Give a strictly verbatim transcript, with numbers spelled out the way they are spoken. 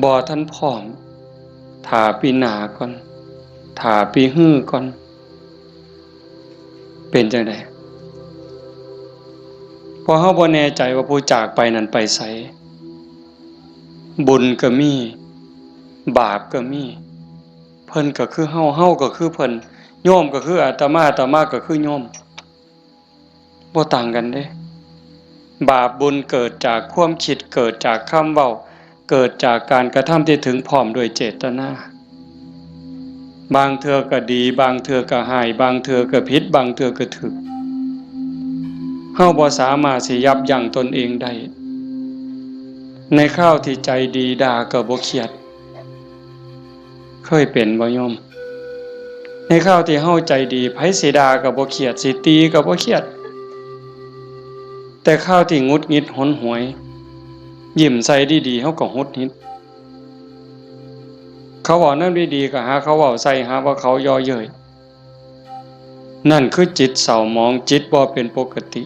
บ่ทันพร้อม ถ่าปีหน้าก่อน ถ่าปีฮือก่อน เป็นจั่งใด เพราะเฮาบ่แน่ใจว่าผู้จากไปนั้นไปไส บุญก็มี บาปก็มี เพิ่นก็คือเฮา เฮาก็คือเพิ่น โยมก็คืออาตมา อาตมาก็คือโยม บ่ต่างกันเด้ บาปบุญเกิดจากความคิด เกิดจากคำเว้า เกิดจากการกระทำที่ถึงพร้อมด้วยเจตนา บางเทื่อก็ดี บางเทื่อก็ฮ้าย บางเทื่อก็ผิด บางเทื่อก็ถูก เฮาบ่สามารถสิยับยั้งตนเองได้ ในคราวที่ใจดีด่าก็บ่เครียด เคยเป็นบ่โยม ในคราวที่เฮาใจดี ไผสิด่าก็บ่เครียด สิตีก็บ่เครียด แต่คราวที่หงุดหงิดหนหวย ยิ้มใส่ดีๆ เฮาก็หงุดหงิด เขาเว้านำดีๆ ก็หาเขาเว้าใส่ หาว่าเขาเยาะเย้ย นั่นคือจิตเศร้าหมอง จิตบ่เป็นปกติ